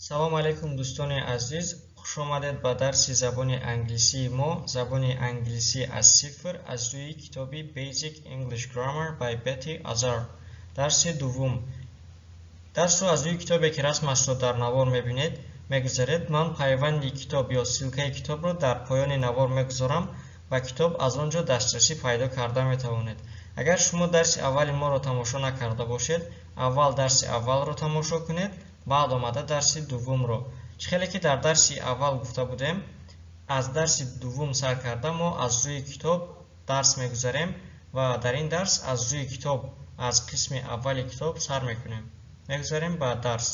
Салом алейкум, дӯстони азиз! Хушомадед ба дарси забони англисии мо, забони англисӣ аз сифр, аз рӯи китоби Basic English Grammar by Betty Azar, дарси дуввум. Дарсро аз рӯи китобе, ки расмашро дар навор мебинед, мегузаред. Ман пайванди китоб ё ссылкаи китобро дар поёни навор мегузорам. Ба китоб аз он ҷо дастрасӣ пайдо карда метавонед. Агар шумо дарси аввали моро тамошо накарда бошед, аввал дарси аввалро тамошо кунед, баъд омада дарси дуввумро. Чӣ хеле ки дар дарси аввал гуфта будем, аз дарси дуввум сар карда мо аз рӯи китоб дарс мегузарем ва дар ин дарс аз рӯи китоб, аз қисми аввали китоб сар мекунем. Мегузарем ба дарс.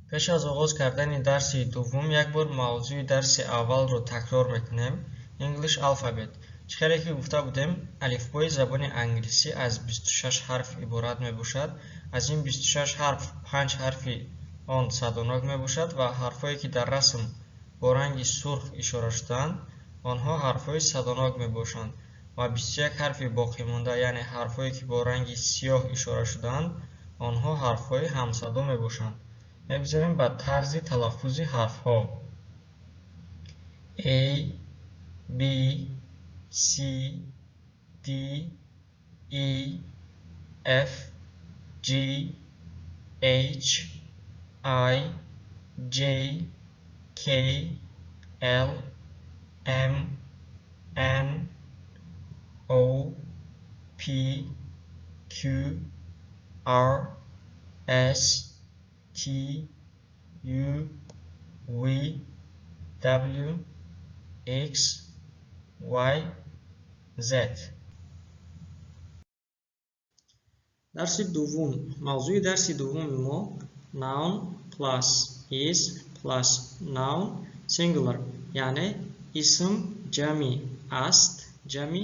Пеш аз оғоз кардани дарси дуввум як бор мавзӯи дарси аввалро такрор мекунем. English Alphabet. Чӣ хеле ки гуфта будем, алифбои забони англисӣ аз 26 ҳарф иборат мебошад. Аз ин 26 ҳарф панҷ ҳарфи он садонок мебошад ва ҳарфҳое, ки дар расм бо ранги сурх ишора шудаанд, онҳо ҳарфҳои садонок мебошанд ва 21 ҳарфи боқимонда, яъне ҳарфҳое, ки бо ранги сиёҳ ишора шудаанд, онҳо ҳарфҳои ҳамсадо мебошанд. Мегузарем ба тарзи талаффузи ҳарфҳо. A, B, C, D, E, F, G, H, I, J, K, L, M, N, O, P, Q, R, S, T, U, V, W, X, Y, Z. Дарси дуввум. Мавзӯи дарси дуввуми мо noun plus is plus noun singular, яъне исм ҷамъи аст ҷамъи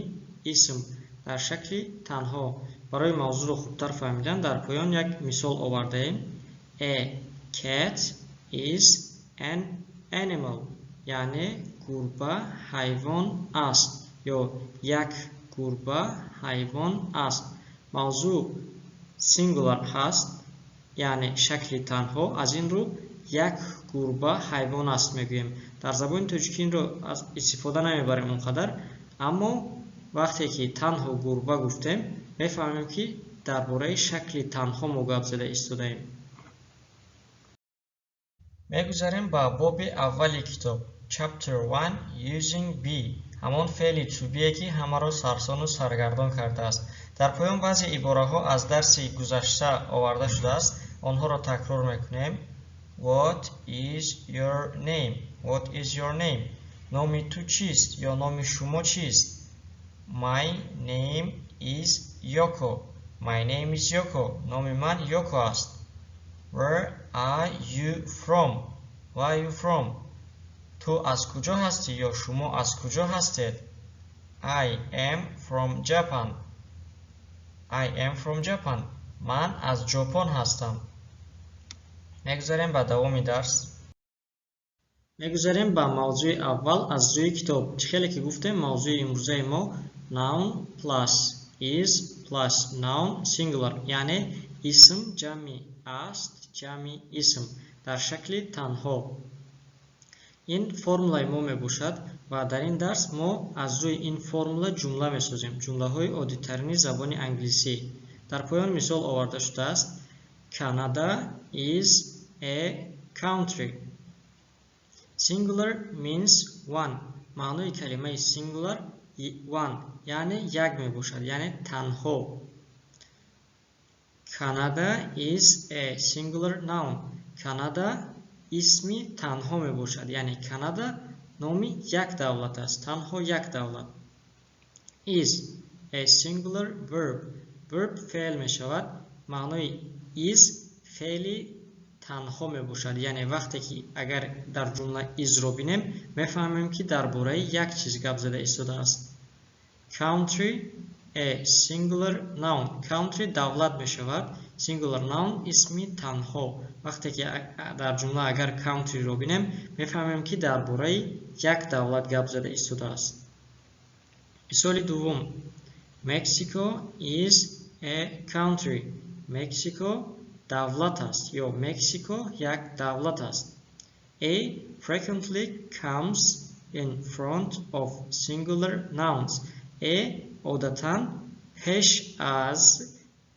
исм дар шакли танҳо. Барои мавзӯъро хубтар фаҳмидан дар поён як мисол овардаем. A cat is an animal, яъне гурба ҳайвон аст ё як гурба ҳайвон аст. Мавзӯъ singular ҳаст, яъне шакли танҳо. Аз ин рӯ як гурба ҳайвон аст мегӯем. Дар забони тоҷикӣ инро истифода намебарем он қадар, аммо вақте ки танҳо гурба гуфтем, мефаҳмем, ки дар бораи шакли танҳо мо гап зада истодаем. Мегузарем ба боби аввали китоб, Chapter 1, Using Be, ҳамон феъли to be, ки ҳамаро сарсону саргардон кардааст. Дар поён баъзе ибораҳо аз дарси гузашта оварда шудааст, онҳоро такрор мекунем. What is your name? What is your name? Номи ту чист ё номи шумо чист? My name is Yoko. My name is Yoko. Номи ман Йоко аст. Where are you from? Where are you from? Ту аз куҷо ҳастӣ ё шумо аз куҷо ҳастед? I am from Japan. I am from Japan. Ман аз Ҷопон ҳастам. Мегузарем ба давоми дарс. Мегузарем ба мавзӯи аввал аз рӯи китоб. Чӣ хеле ки гуфтем, мавзӯи имрӯзаи мо noun plus is plus noun singular, яъне исм ҷамъи аст ҷамъи исм дар шакли танҳо. Ин формулаи мо мебошад ва дар ин дарс мо аз рӯи ин формула ҷумла месозем, ҷумлаҳои оддитарини забони англисӣ. Дар поён мисол оварда шудааст. Canada is a country. Singular means one. Маънои калимаи singular one, яъне як мебошад, яъне танҳо. Canada is a singular noun. Канада исми танҳо мебошад, яъне Канада номи як давлат аст, танҳо як давлат. Is a singular verb. Verb феъл мешавад. Маънои is феъли танҳо мебошад, яъне вақте ки агар дар ҷумла is-ро бинем, мефаҳмем, ки дар бораи як чиз гап зада истодааст. Country a singular noun. Country давлат мешавад. Singular noun, исми танҳо. Вақте ки дар ҷумла агар country-ро бинем, мефаҳмем, ки дар бораи як давлат гап зада истодааст. Мисоли дуввум. Mexico is a country. Mexico Давлат аст ё Мексико як давлат аст. A frequently comes in front of singular nouns. A одатан пеш аз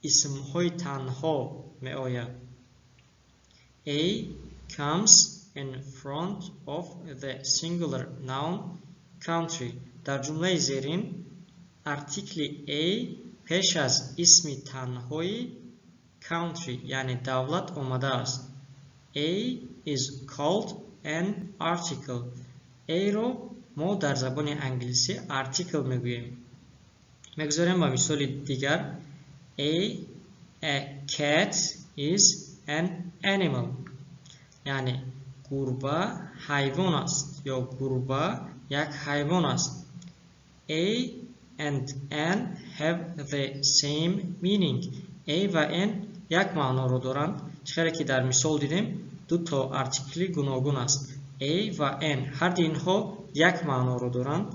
исмҳои танҳо меояд. A comes in front of the singular noun country. Дар ҷумлаи зерин артикли a пеш аз исми танҳои country, яъне давлат, омадааст. A is called an article. A-ро мо дар забони англисӣ артикл мегӯем. Мегузарем ба мисоли дигар. A cat is an animal. Яъне гурба ҳайвон аст ё гурба як ҳайвон аст. A and an have the same meaning. A ва an як маъноро доранд. Чӣ хеле ки дар мисол дидем, ду то артикли гуногун аст. A ва an, ҳарду инҳо як маъноро доранд.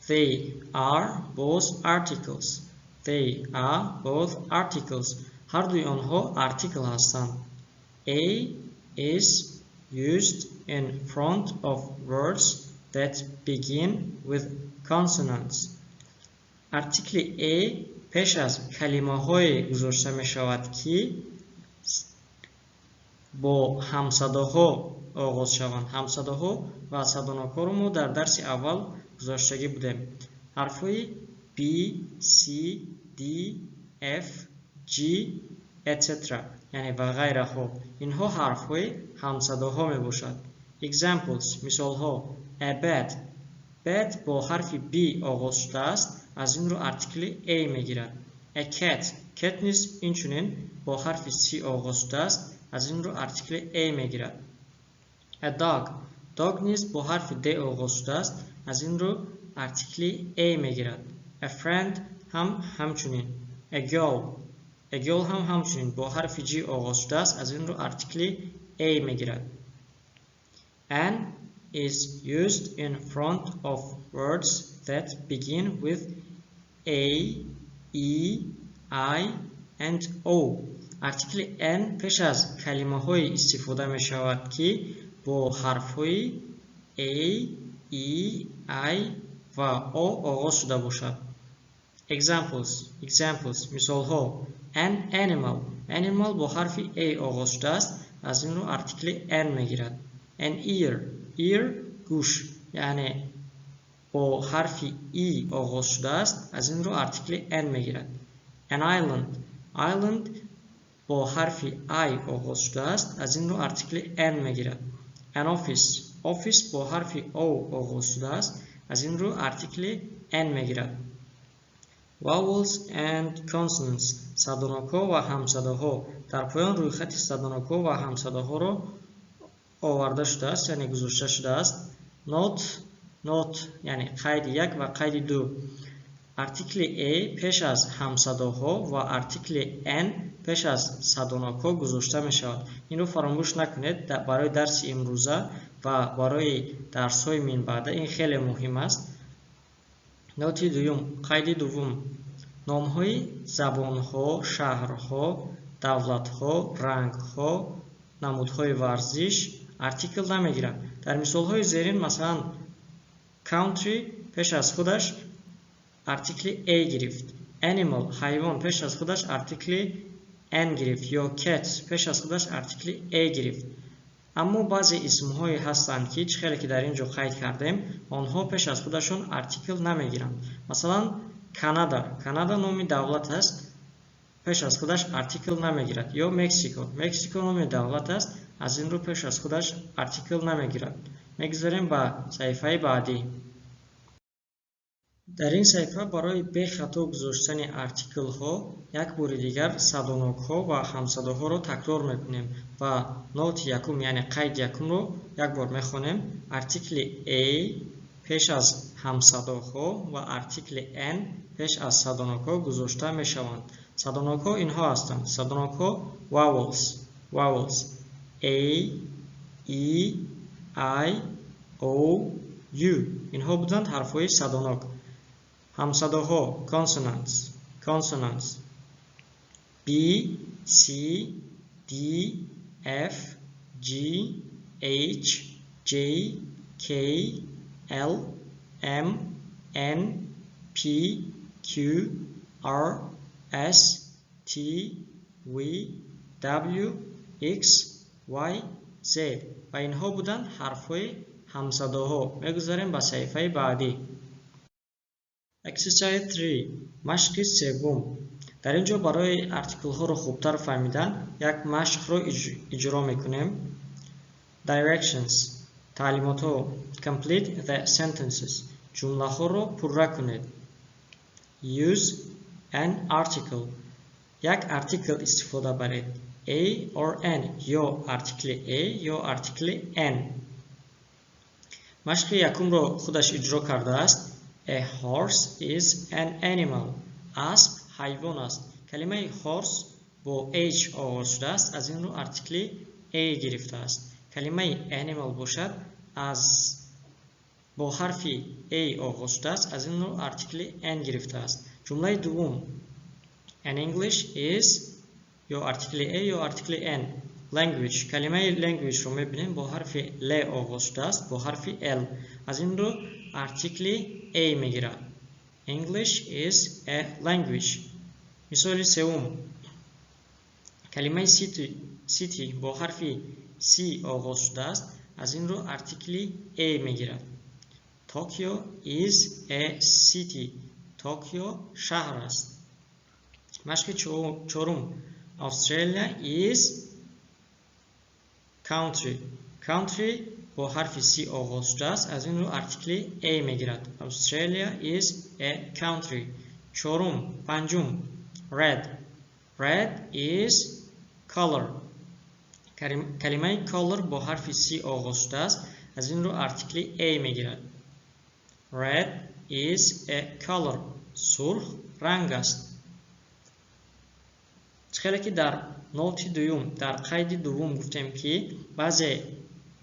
They are both articles. They are both articles. Ҳардуи онҳо артикл ҳастанд. A is used in front of words that begin with consonants. Артикли a пеш аз калимаҳое гузошта мешавад, ки бо ҳамсадоҳо оғоз шаванд. Ҳамсадоҳо ва садонокҳоро мо дар дарси аввал гузоштагӣ будем. Ҳарфҳои B, C, D, F, G, etc., яъне ва ғайраҳо. Инҳо ҳарфҳои ҳамсадоҳо мебошад. Examples, мисолҳо: a bed. Bed бо ҳарфи B оғоз шудааст, аз ин рӯ артикли a мегирад. A cat. Cat низ инчунин бо ҳарфи C оғоз шудааст, аз ин рӯ артикли a мегирад. A dog. Dog низ бо ҳарфи D оғоз шудааст, аз ин рӯ артикли a мегирад. A friend ҳам ҳамчунин. A girl. A girl ҳам ҳамчунин бо ҳарфи G оғоз шудааст, аз ин рӯ артикли a мегирад. An is used in front of words that begin with A, E, I and O. Артикли an пеш аз калимаҳое истифода мешавад, ки бо ҳарфҳои A, E, I ва O оғоз шуда бошад. Examples, examples, мисолҳо: an animal. Animal бо ҳарфи A оғоз шудааст, аз ин рӯ артикли an мегирад. An ear. Ear, гӯш, яъне бо ҳарфи E оғоз шудааст, аз ин рӯ артикли an мегирад. An island. Island бо ҳарфи I оғоз шудааст, аз ин рӯ артикли an мегирад. An office. Office бо ҳарфи O оғоз шудааст, аз ин рӯ артикли an мегирад. Vowels and consonants, садонокҳо ва ҳамсадоҳо. Дар поён рӯйхати садонокҳо ва ҳамсадоҳоро оварда шудааст, яъне гузошта шудааст. Note, яъне қайди як ва қайди ду. Артикли a пеш аз ҳамсадоҳо ва артикли an пеш аз садонокҳо гузошта мешавад. Инро фаромӯш накунед. Барои дарси имрӯза ва барои дарсҳои минбаъда ин хеле муҳим аст. Ноти дуюм, қайди дуввум: номҳои забонҳо, шаҳрҳо, давлатҳо, рангҳо, намудҳои варзиш артикл намегиранд. Дар мисолҳои зерин, масалан, country пеш аз худаш артикли a гирифт, animal, ҳайвон, пеш аз худаш артикли an гирифт ё cat пеш аз худаш артикли a гирифт. Аммо баъзе исмҳое ҳастанд, ки чӣ хеле ки дар ин ҷо қайд кардем, онҳо пеш аз худашон артикл намегиранд. Масалан, Канада. Канада номи давлат аст, пеш аз худаш артикл намегирад. Ё Мексико. Мексико номи давлат аст, аз ин рӯ пеш аз худаш артикл намегирад. Мегузарем ба саҳифаи баъдӣ. Дар ин саҳифа барои бехато гузоштани артиклҳо як бори дигар садонокҳо ва ҳамсадоҳоро такрор мекунем ва ноти якум, яъне қайди якумро як бор мехонем. Артикли a пеш аз ҳамсадоҳо ва артикли an пеш аз садонокҳо гузошта мешаванд. Садонокҳо инҳо ҳастанд. Садонокҳо, vowels, vowels: a, e, i, o, u. Инҳо буданд ҳарфҳои садонок. Ҳамсадоҳо, consonants, consonants: b, C, D, F, G, H, J, K, L, M, N, P, Q, R, S, T, V, W, X, Y, Z. Ва инҳо буданд ҳарфҳои ҳамсадоҳо. Мегузарем ба саҳифаи баъдӣ. Exercise 3. Машқи севум. Дар ин ҷо барои артиклҳоро хубтар фаҳмидан як машқро иҷро мекунем. Directions. Таълимотҳо. Complete the sentences. Ҷумлаҳоро пурра кунед. Use an article. Як артикл истифода баред. A or An, ё артикли A, ё артикли An. Машқи якумро худаш иҷро кардааст. A horse is an animal. Асп ҳайвон аст. Калимаи horse бо H оғоз шудааст, аз ин рӯ артикли A гирифтааст. Калимаи animal бошад, аз бо ҳарфи A оғоз шудааст, аз ин рӯ артикли An гирифтааст. Ҷумлаи дуввум: An English is, ё артикли A, ё артикли An, language. Калимаи language-ро мебинем, бо ҳарфи L оғоз шудааст, бо ҳарфи L, аз ин рӯ артикли A мегирад. English is a language. Мисоли севум: Калимаи city, city бо ҳарфи C оғоз шудааст, аз ин рӯ артикли A мегирад. Tokyo is a city. Токио шаҳр аст. Машқи чорум: Australia is country. Country бо ҳарфи C оғоз шудааст, аз ин рӯ артикли A мегирад. Australia is a country. Чорум, панҷум: Red. Red is color. Калимаи color бо ҳарфи C оғоз шудааст, аз ин рӯ артикли A мегирад. Red is a color. Сурх ранг аст. Чӣ хеле ки дар ноти дуюм, дар қайди дуввум гуфтем, ки баъзе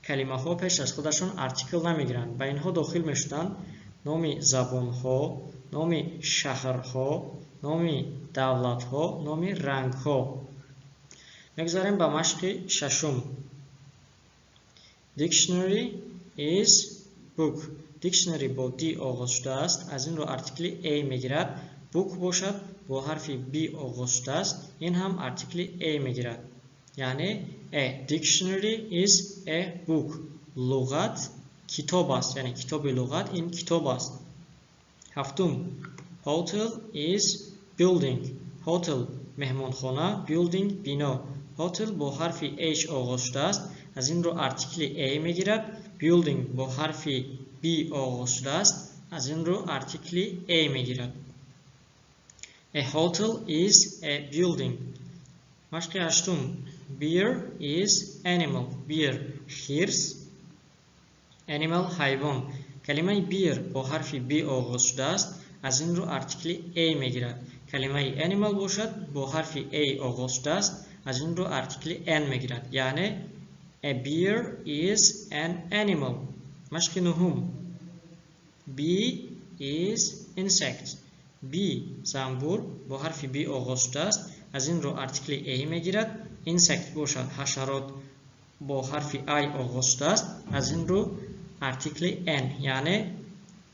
калимаҳо пеш аз худашон артикл намегиранд. Ба инҳо дохил мешуданд номи забонҳо, номи шаҳрҳо, номи давлатҳо, номи рангҳо. Мегузарем ба машқи шашум. Dictionary is book. Dictionary бо D оғоз шудааст, аз ин рӯ артикли A мегирад. Book бошад, бо ҳарфи B оғоз шудааст, ин ҳам артикли A мегирад. Яъне a dictionary is a book. Луғат китоб аст, яъне китоби луғат ин китоб аст. Ҳафтум: Hotel is building. Hotel меҳмонхона, building бино. Hotel бо ҳарфи H оғоз шудааст, аз ин рӯ артикли A мегирад. Building бо ҳарфи B оғоз шудааст, аз ин рӯ артикли A мегирад. A hotel is a building. Машқи ҳаштум: Bear is animal. Bear хирс, animal ҳайвон. Калимаи bear бо ҳарфи B оғоз шудааст, аз ин рӯ артикли A мегирад. Калимаи animal бошад, бо ҳарфи A оғоз шудааст, аз ин рӯ артикли An мегирад. Яъне a bear is an animal. Машқи нуҳум: Bee is insect. Bee занбур, бо ҳарфи B оғоз шудааст, аз ин рӯ артикли A мегирад. Insect бошад, ҳашарот, бо ҳарфи I оғоз шудааст, аз ин рӯ артикли An. Яъне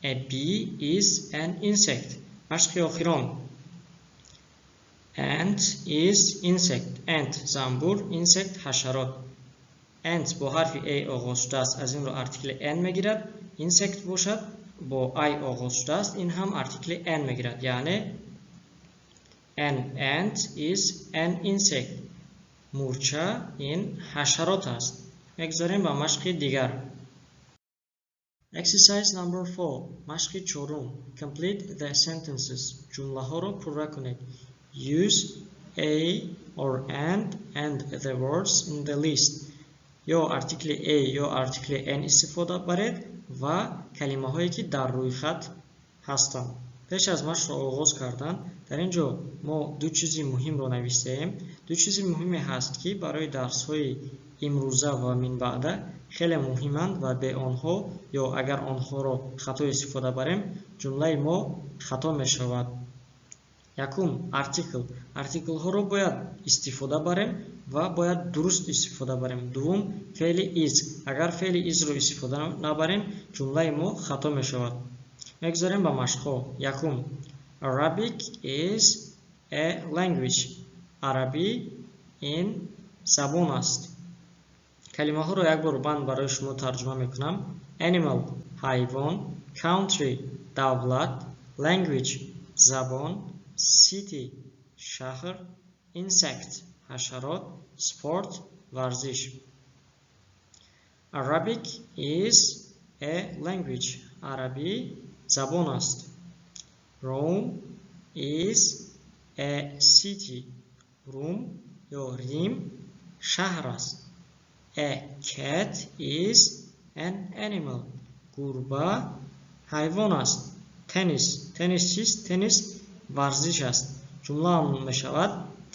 a bee is an insect. Машқи охирон: Ant is insect. Ant занбур, insect ҳашарот. Ant бо ҳарфи A оғоз шудааст, аз ин рӯ артикли An мегирад. Insect бошад, бо I оғоз шудааст, ин ҳам артикли An мегирад. Яъне an ant is an insect. Мурча ин ҳашарот аст. Мегузарем ба машқи дигар. Exercise number 4. Машқи чорум. Complete the sentences. Ҷумлаҳоро пурра кунед. Use a or an and the words in the list. Ё артикли a, ё артикли an истифода баред ва калимаҳое, ки дар рӯйхат ҳастанд. Пеш аз машқро оғоз кардан, дар ин ҷо мо ду чизи муҳимро навистаем. Ду чизи муҳиме ҳаст, ки барои дарсҳои имрӯза ва минбаъда хеле муҳиманд ва бе онҳо ё агар онҳоро хато истифода барем, ҷумлаи мо хато мешавад. Якум, артикл. Артиклҳоро бояд истифода барем ва бояд дуруст истифода барем. Дуввум, феъли is. Агар феъли is ро истифода набарем, ҷумлаи мо хато мешавад. Мегузарем ба машқҳо. Якум: Arabic is a language. Арабӣ ин забон аст. Калимаҳоро як бор ман барои шумо тарҷума мекунам. Animal — ҳайвон, country — давлат, language — забон, city — шаҳр, insect — ҳашарот, sport — варзиш. Arabic is a language. Арабӣ забон аст. Rome is a city. Рум ё Рим шаҳр аст. A cat is an animal. Гурба ҳайвон аст. Tennis. Теннис чист? Теннис варзиш аст. Ҷумлаам мешавад: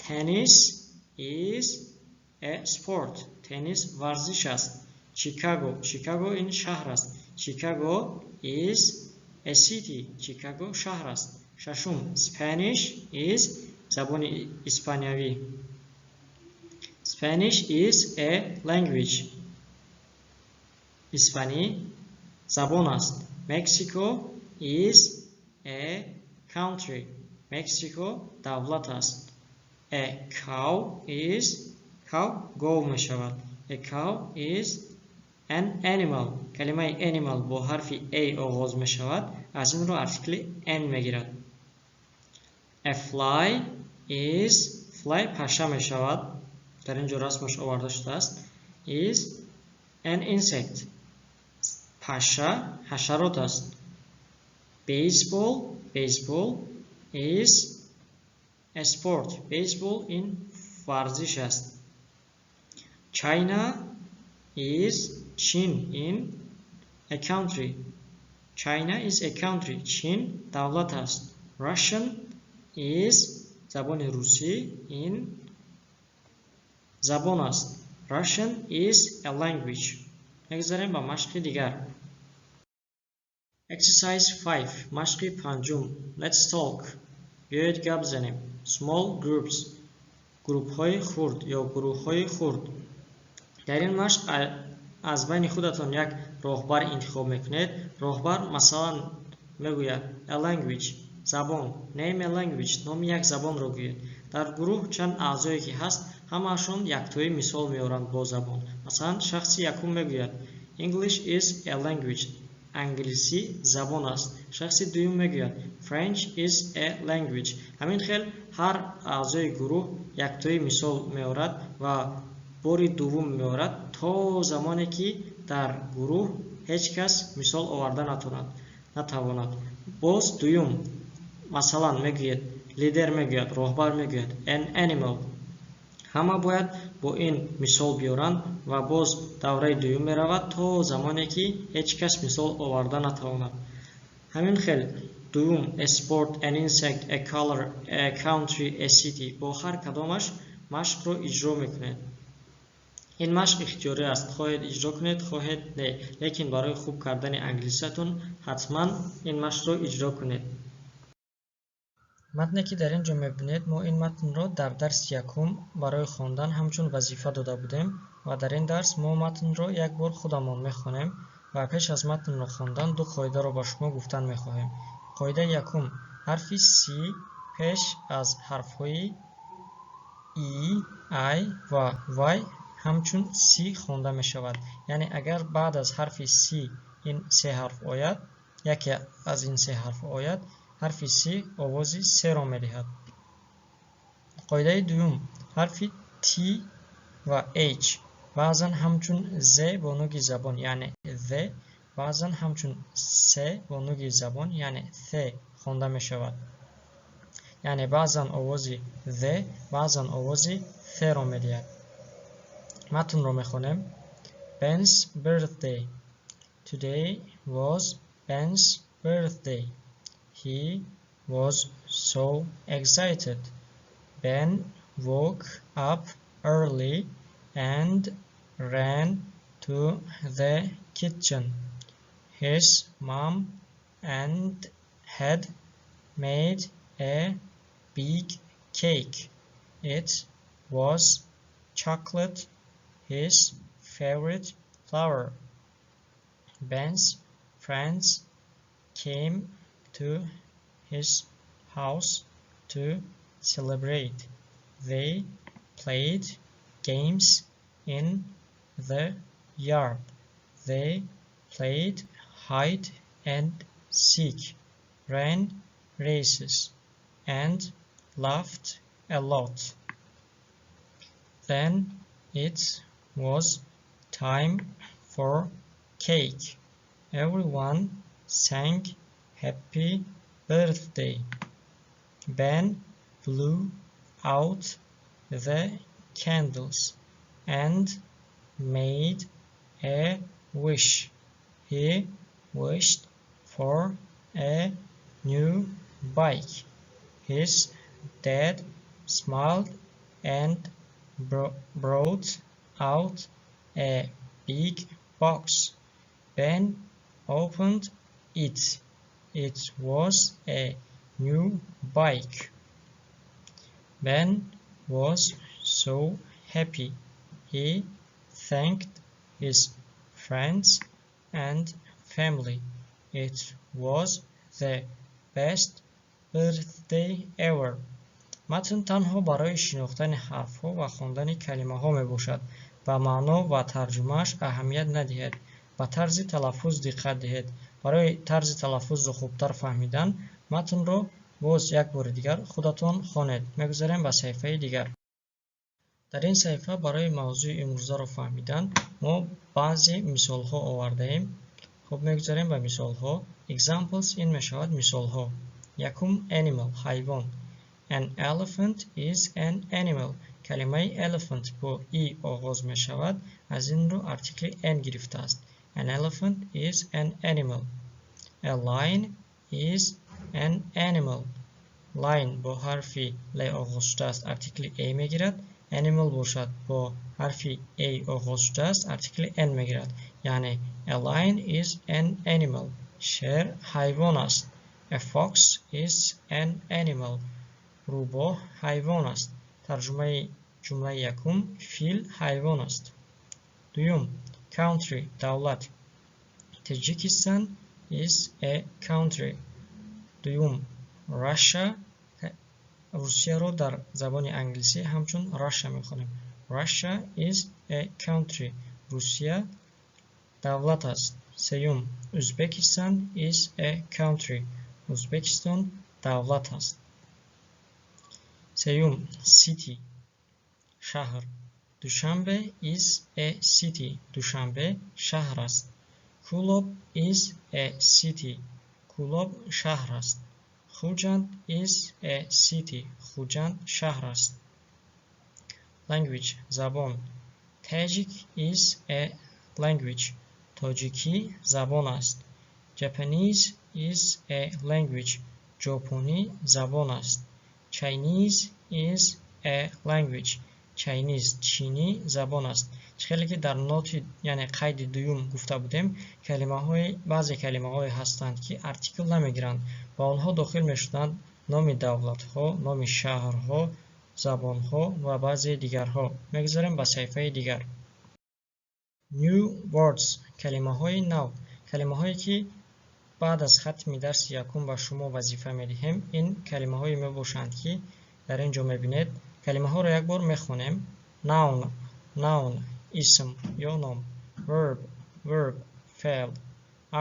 Tennis is a sport. Теннис варзиш аст. Чикаго. Чикаго ин шаҳр аст. Chicago is a city. Чикаго шаҳр аст. Шашум: Spanish is, забони испаниявӣ. Spanish is a language. Испанӣ забон аст. Mexico is a country. Мексико давлат аст. A cow is, cow гов мешавад. A cow is an animal. Калимаи animal бо ҳарфи a оғоз мешавад, аз ин рӯ артикли an мегирад. A fly is, fly паша мешавад, дар ин ҷо расмаш оварда шудааст, is an insect. Паша ҳашарот аст. Baseball, baseball is a sport. Бейсбол ин варзиш аст. China is, Чин ин a country. China is a country. Чин давлат аст. Russian is, забони русӣ ин забон аст. Russian is a language. Мегузарем ба машқи дигар. Exercise 5. Машқи панҷум. Let's talk. Биёед гап занем. Small groups. Гурӯҳҳои хурд ё гурӯҳҳои хурд. Дар ин машқ аз байни худатон як роҳбар интихоб мекунед. Роҳбар, масалан, мегӯяд: a language — забон, name a language — номи як забонро гӯед. Дар гурӯҳ чанд аъзое ки ҳаст, ҳамаашон яктоӣ мисол меоранд бо забон. Масалан, шахси якум мегӯяд: English is a language. Англисӣ забон аст. Шахси дуюм мегӯяд: French is a language. Ҳамин хел ҳар аъзои гурӯҳ яктоӣ мисол меорад ва бори дуввум меорад, то замоне ки дар гурӯҳ ҳеҷ кас мисол оварда натавонад. Боз дуюм, масалан, мегӯяд лидер, мегӯяд, роҳбар мегӯяд: an animal. Ҳама бояд бо ин мисол биёранд ва боз давраи дуюм меравад, то замоне ки ҳеҷ кас мисол оварда натавонад. Ҳамин хел дуюм a sport, an insect, a color, a country, a city, бо ҳар кадомаш машқро иҷро мекунед. Ин машқ ихтиёрӣ аст, хоҳед иҷро кунед, хоҳед не, лекин барои хуб кардани англисиятон ҳатман ин машқро иҷро кунед. Матне ки дар ин ҷо мебинед, мо ин матнро дар дарси якум барои хондан ҳамчун вазифа дода будем ва дар ин дарс мо матнро як бор худамон мехонем ва пеш аз матнро хондан ду қоидаро ба шумо гуфтан мехоҳем. Қоидаи якум: ҳарфи c пеш аз ҳарфҳои e, i ва y ҳамчун с хонда мешавад. Яъне агар баъд аз ҳарфи c ин се ҳарф ояд, яке аз ин се ҳарф ояд, ҳарфи c овози серо медиҳад. Қоидаи дуюм: ҳарфи t ва h баъзан ҳамчун з бо нуги забон, яъне the, баъзан ҳамчун с бо нуги забон, яъне th хонда мешавад. Яъне баъзан овози the, баъзан овози th-ро медиҳад. Матнро мехонем. Ben's birthday. Today was Ben's birthday. He was so excited. Ben woke up early and ran to the kitchen. His mom and had made a big cake. It was chocolate, his favorite flavor. Ben's friends came to his house to celebrate. They played games in the yard. They played hide and seek, ran races, and laughed a lot. Then it was time for cake. Everyone sang "Happy birthday." Ben blew out the candles and made a wish. He wished for a new bike. His dad smiled and brought out a big box. Ben opened it. It was a new bike. Ben was so happy. He thanked his friends and family. It was the best birthday ever. Матн танҳо барои шинохтани ҳарфҳо ва хондани калимаҳо мебошад. Ба маъно ва тарҷумааш аҳамият надиҳед. Ба тарзи талаффуз диққат диҳед. Барои тарзи талаффузро хубтар фаҳмидан, матнро боз як бори дигар худатон хонед. Мегузарем ба саҳифаи дигар. Дар ин саҳифа барои мавзӯи имрӯзаро фаҳмидан мо баъзе мисолҳо овардаем. Хуб, мегузарем ба мисолҳо. Examples ин мешавад мисолҳо. Якум: animal, ҳайвон. An elephant is an animal. Калимаи elephant бо e оғоз мешавад, аз ин рӯ артикли an гирифтааст. An elephant is an animal. A lion is an animal. Lion бо ҳарфи л оғоз шудааст, артикли a мегирад. Animal бошад, бо ҳарфи a оғоз шудааст, артикли an мегирад. Яъне a lion is an animal. Шер ҳайвон аст. A fox is an animal. Рӯбоҳ ҳайвон аст. Тарҷумаи ҷумлаи якум: фил ҳайвон аст. Дуюм: country, давлат. Tajikistan is a country. Дуюм: Russia. Русияро дар забони англисӣ ҳамчун Russia мехонем. Russia is a country. Русия давлат аст. Сеюм: Uzbekistan is a country. Ӯзбекистон давлат аст. Сеюм: city, шаҳр. Dushanbe is a city. Душанбе шаҳр аст. Kulob is a city. Кӯлоб шаҳр аст. Khujand is a city. Хуҷанд шаҳр аст. Language, забон. Tajik is a language. Тоҷикӣ забон аст. Japanese is a language. Ҷопонӣ забон аст. Chinese is a language. Chinese, чинӣ забон аст. Чӣ хеле ки дар ноти, яъне қайди дуюм гуфта будем, калимаҳои баъзе калимаҳое ҳастанд, ки артикл намегиранд. Ба онҳо дохил мешуданд номи давлатҳо, номи шаҳрҳо, забонҳо ва баъзе дигарҳо. Мегузарем ба саҳифаи дигар. New words, калимаҳои нав. Калимаҳое, ки баъд аз хатми дарси якум ба шумо вазифа медиҳем, ин калимаҳое мебошанд, ки дар ин ҷо мебинед. Калимаҳоро як бор мехонем. Noun, noun, исм ё ном. Verb, verb, феъл.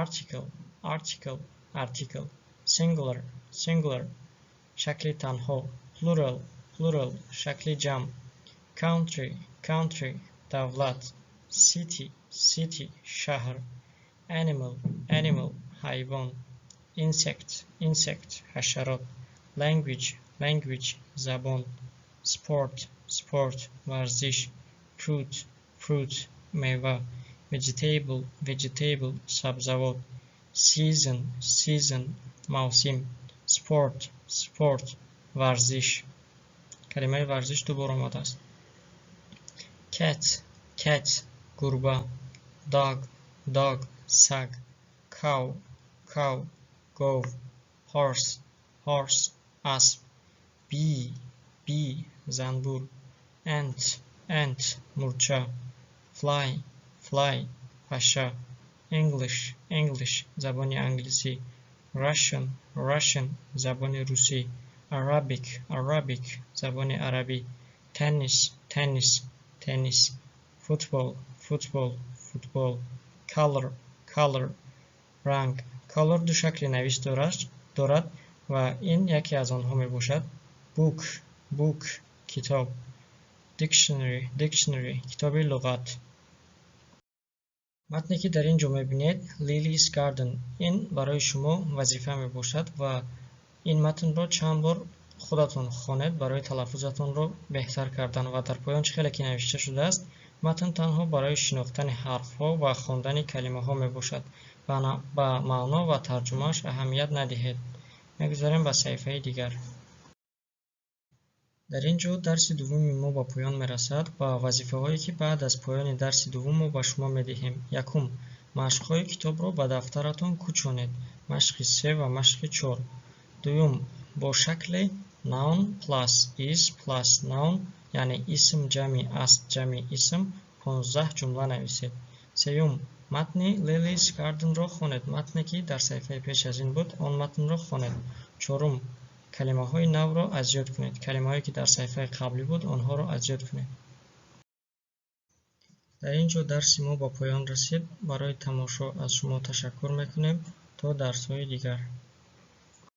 Article, article, артикл. Singular, singular, шакли танҳо. Plural, plural, шакли ҷамъ. Country, country, давлат. City, city, шаҳр. Animal, animal, ҳайвон. Insect, insect, ҳашарот. Language, language, забон. Sport, sport, варзиш. Fruit, fruit, мева. Vegetable, vegetable, сабзавот. Season, season, мавсим. Sport, sport, варзиш. Калимаи варзиш ду бор омадааст. Cat, cat, гурба. Dog, dog, саг. Cow, cow, гов. Horse, horse, асп. Bee, bee, занбур. Ant, ant, мурча. Fly, fly, паша. English, English, забони англисӣ. Russian, Russian, забони русӣ. Arabic, Arabic, забони арабӣ. Tennis, tennis, теннис. Football, football, футбол. Color, color, ранг. Color ду шакли навис дорад ва ин яке аз онҳо мебошад. Book, book, китоб. Dictionary, dictionary, китоби луғат. Матне, ки дар ин ҷо мебинед, Lily's Garden, ин барои шумо вазифа мебошад ва ин матнро чанд бор худатон хонед барои талаффузатонро беҳтар кардан. Ва дар поён чӣ хеле ки навишта шудааст, матн танҳо барои шинохтани ҳарфҳо ва хондани калимаҳо мебошад, ба маъно ва тарҷумааш аҳамият надиҳед. Мегузарем ба саҳифаи дигар. Дар ин ҷо дарси дуввуми мо ба поён мерасад ва вазифаҳое, ки баъд аз поёни дарси дуввум мо ба шумо медиҳем: якум, машқҳои китобро ба дафтаратон кӯчонед, машқи се ва машқи чор. Дуюм, бо шакли noun plus is plus noun, яъне исм ҷамъи аст ҷамъи исм, 15 ҷумла нависед. Сеюм, матни Lily's Garden-ро хонед, матне, ки дар саҳифаи пеш аз ин буд, он матнро хонед. Чорум, калимаҳои навро аз ёд кунед, калимаҳое, ки дар саҳифаи қаблӣ буд, онҳоро аз ёд кунед. Дар ин ҷо дарси мо ба поён расид. Барои тамошо аз шумо ташаккур мекунем. То дарсҳои дигар.